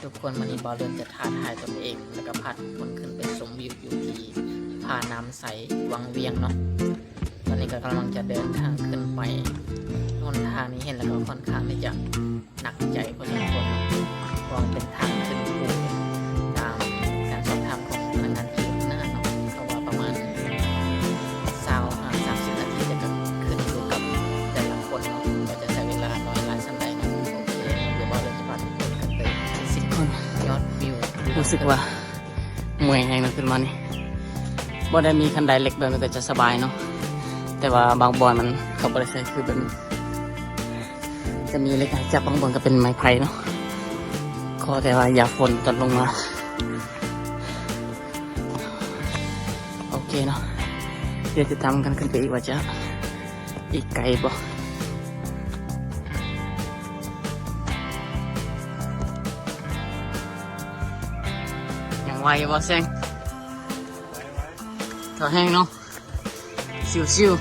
ທຸກຄົນ ມື້ນີ້ບ່າວເລີນຈະທ້າທາຍຕົນເອງ ແລ້ວກໍພາທຸກຄົນຂຶ້ນໄປຊົມວິວຢູ່ທີ່ຜານ້ຳໃສ ວັງວຽງເນາະ. ຕອນນີ້ກໍກຳລັງຈະເດີນທາງຂຶ້ນໄປ. ຫົນທາງນີ້ເຫັນແລ້ວກໍຄ່ອນຂ້າງທີ່ຈະໜັກໃຈພໍສົມຄວນເນາະ ເພາະວ່າເປັນທາງຂຶ້ນພູ. ຕາມການສອບຖາມຂອງພະນັກງານທີ່ຢູ່ຂ້າງໜ້າເນາະ ເພາະວ່າປະມານຊາວຫາສາມສິບນາທີ ແຕ່ກໍຂຶ້ນຢູ່ກັບແຕ່ລະຄົນເນາະ ວ່າຈະໃຊ້ເວລາໜ້ອຍຫຼາຍສ່ຳໃດເນາະ. ໂອເຄ ດຽວບ່າວເລີນຈະພາທຸກຄົນຂຶ້ນໄປຍອດວິວ. ຮູ້ສຶກວ່າ ເມື່ອຍແຮງເນາະ ຂຶ້ນມານີ້. ບໍ່ໄດ້ມີຄັນໄດເລັກແບບນີ້ກໍຈະສະບາຍເນາະ ແຕ່ວ່າບາງບ່ອນມັນ ເຂົາບໍ່ໄດ້ໃສ່ຄືແບບນີ້ ຈະມີເຫຼັກໃຫ້ຈັບ, ບາງບ່ອນກໍເປັນໄມ້ໄຜ່ເນາະ. ຂໍແຕ່ວ່າຢ່າຝົນຕອນລົງມາ. ໂອເຄເນາະ ດຽວຕິດຕາມກັນຂຶ້ນໄປອີກວ່າຈະ ອີກໄກບໍ່? ຍັງໄວຢູ່ບໍ່ແຊງ? ເຂົ້າແຮງເນາະ ຊິວ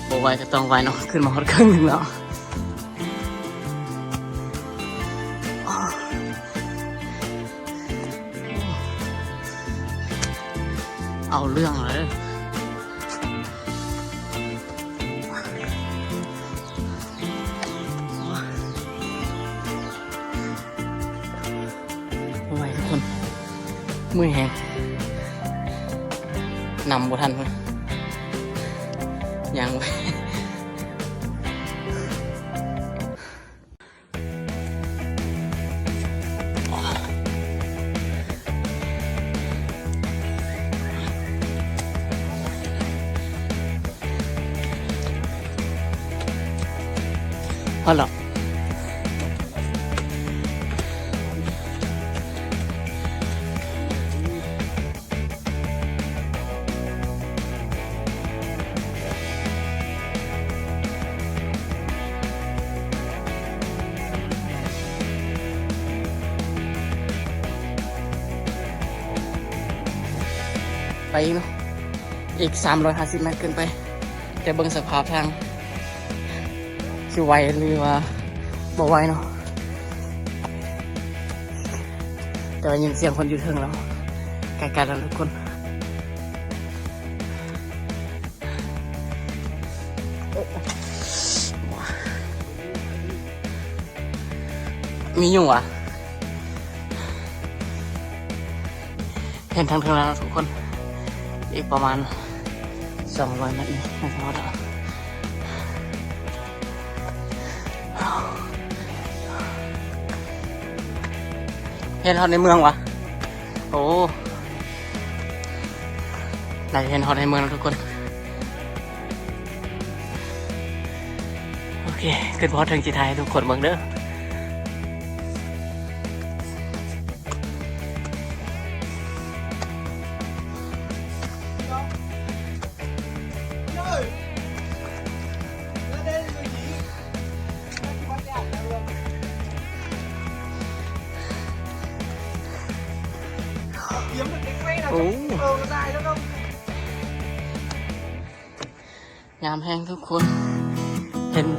ໆ ບໍ່ໄວກໍຕ້ອງໄວເນາະ ຂຶ້ນມາຮອດເຄິ່ງໜຶ່ງແລ້ວ. ເອົາເລື່ອງເລີຍ. ບໍ່ໄຫວທຸກຄົນ ເມື່ອຍແຮງ ນຳບໍ່ທັນພຸ້ນ ຍ່າງໄປ. ຮອດແລ້ວ. ໄປອີກເນາະ ອີກສາມຮ້ອຍຫ້າສິບແມັດຂຶ້ນໄປ ແຕ່ເບິ່ງສະພາບທາງ ຊິໄຫວຫຼືວ່າບໍ່ໄຫວເນາະ ແຕ່ວ່າຍິນສຽງຄົນຢູ່ເທິງແລ້ວ ໃກ້ໆແລ້ວທຸກຄົນ. ມີຍຸງຫວາ? ເຫັນທາງເທິງແລ້ວເນາະທຸກຄົນ ອີກປະມານສອງຮ້ອຍແມັດນີ້ ໜ້າຈະຮອດແລ້ວ. ເຫັນຮອດໃນເມືອງຫວາ? ໂອ້ ໄດ້ເຫັນຮອດໃນເມືອງແລ້ວທຸກຄົນ. ໂອເຄ ຂຶ້ນຮອດເທິງ ຊິຖ່າຍໃຫ້ທຸກຄົນເບິ່ງເດີ. ໂອ້ ງາມແຮງທຸກຄົນ ເຫັນ. ໂ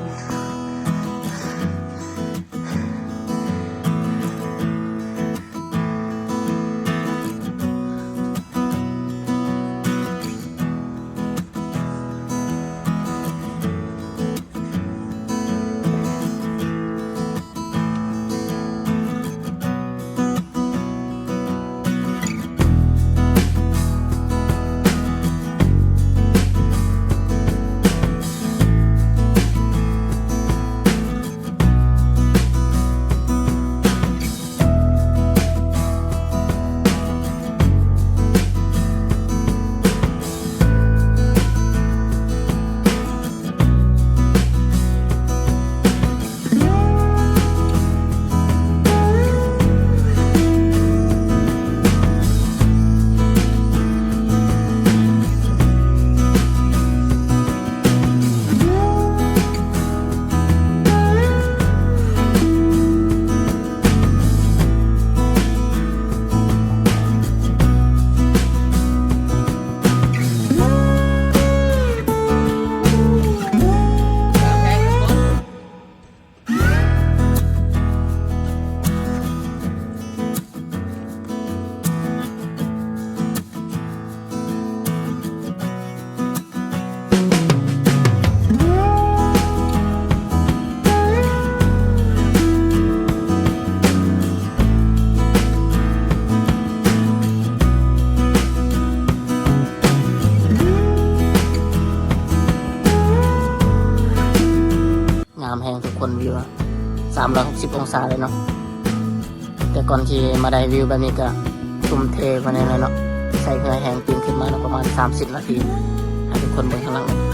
ແຮງທຸກຄົນ ວິວສາມຮ້ອຍຫົກສິບອົງສາເລີຍເນາະ. ແຕ່ກ່ອນທີ່ມາໄດ້ວິວແບບນີ້ກໍທຸ່ມເທມາແນ່ເນາະ, ໃຊ້ເຫື່ອແຮງປີນຂຶ້ນມາເນາະ ປະມານສາມສິບນາທີ ໃຫ້ທຸກຄົນເບິ່ງຂ້າງຫຼັງ.